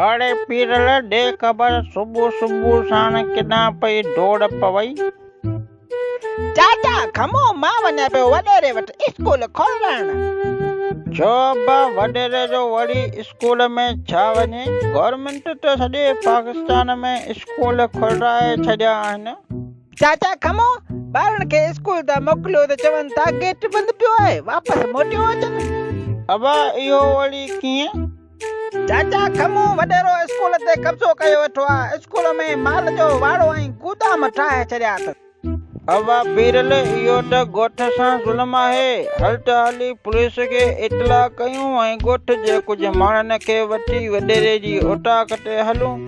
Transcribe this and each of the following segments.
اڙي پيرل ڏي خبر صبح صبح ساڻ ڪيڏانهن پئي ڊوڙ پوئي؟ چاچا کمو مان وڃان پيو وڏيري وٽ اسڪول کولرائڻ. ڇو ابا وڏيري جو وري اسڪول ۾ ڇا وڃي؟ گورنمينٽ ته سڄي پاڪستان ۾ اسڪول کولرائي ڇڏيا آهن. چاچا کمو ٻارن کي اسڪول تان موڪليو ته چون ٿا گيٽ بند پيو آهي واپس موٽيو اچن. ابا اهو وري ڪيئن؟ چاچا کمو وڏيرو اسڪول تي قبضو ڪيو ويٺو آ، اسڪول ۾ مال جو واڙو ۽ گودام ٺاهي ڇڏيا اٿس. ابا پيرل اهو ته ڳوٺ سان ظلم آهي، هل ته هلي پوليس کي اطلاع ڪيون ۽ ڳوٺ جي ڪجهه ماڻهن کي وٺي وڏيري جي اوطاق تي هلون.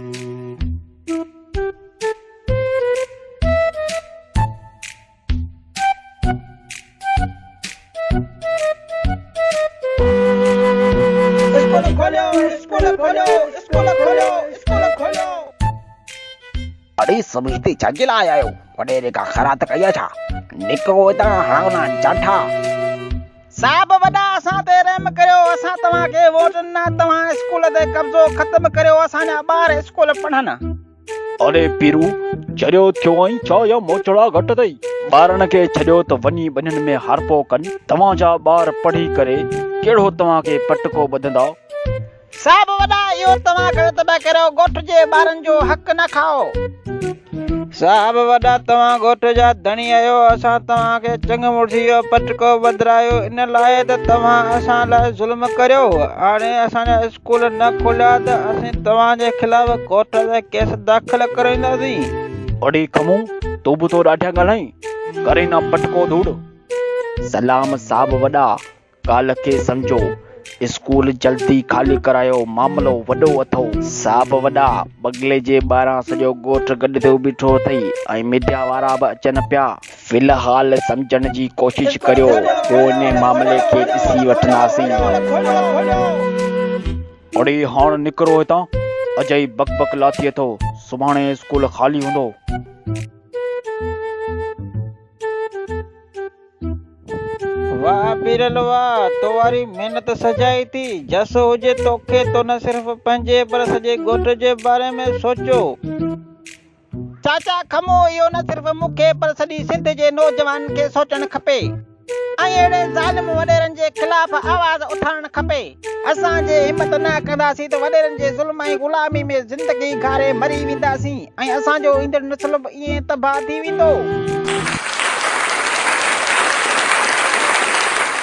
اسڪول کوليو اسڪول کوليو اسڪول کوليو اسڪول کوليو. اڙي سڀ هتي ڇا جي لاء آيا آهيو؟ وڏيري ڪا خيرات ڪئي آهي ڇا؟ نڪرو هتان هڻاو نه چانٺا. صاحب وڏا اسان تي رحم ڪريو اسان توهان کي ووٽ ڏنا توهان اسڪول تي قبضو ختم ڪريو اسان جا ٻار اسڪول پڙهن. اڙي پيرو، چريو ٿيو آهين ڇا يا موچڙا گهٽ اٿئي؟ ٻارن کي ڇڏيو ته وڃي ٻنين ۾ هارپو ڪن. توهان جا ٻار پڙهي ڪري ڪهڙو توهان کي پٽڪو ٻڌندا؟ صاحب وڏا، اهو توهان غلط پيا ڪريو، ڳوٺ جي ٻارن جو حق نه کائو. صاحب وڏا، توهان ڳوٺ جا ڌڻي آهيو، اسان توهان کي چڱ مڙسي جو پٽڪو ٻڌرايو ان لاء ته توهان اسان لاء ظلم ڪريو. هاڻي اسان جا اسڪول نه کوليا ته اسين توهان جي خلاف ڪورٽ ۾ ڪيس داخل ڪرائينداسين. اڙي کمون، تون به ٿو ڏاڍيان ڳالهائين، ڪرين نه پٽڪو ڌوڙ. سلام صاحب وڏا، ڳالهه کي سمجهو، اسڪول جلدي خالي ڪرايو، معاملو وڏو اٿئو. صاحب وڏا، بگلي جي ٻاهران سڄو ڳوٺ گڏ ٿيو بيٺو اٿئي ۽ ميڊيا وارا به اچن پيا. في الحال سمجهڻ جي ڪوشش ڪريو، پوء انهي معاملي کي ڏسي وٺنداسين. اڙي هاڻ نڪرو هتان، اجائي بڪ بڪ لاٿي اٿو، سڀاڻي اسڪول خالي هوندو. واهه پيرل واهه، تو واري محنت سجائي ٿي، جس هجي توکي، تو نه صرف پنهنجي پر سڄي ڳوٺ جي باري ۾ سوچيو. چاچا کمو اهو نه صرف مون کي پر سڄي سنڌ جي نوجوانن کي سوچڻ کپي ۽ اهڙي ظالم وڏيرن جي خلاف آواز اٿارڻ کپي. اسان جي همت نه ڪنداسين ته وڏيرن جي ظلم ۽ غلامي ۾ زندگي گهاري مري وينداسين ۽ اسان جو ايندڙ نسل به ائين تباهه ٿي ويندو.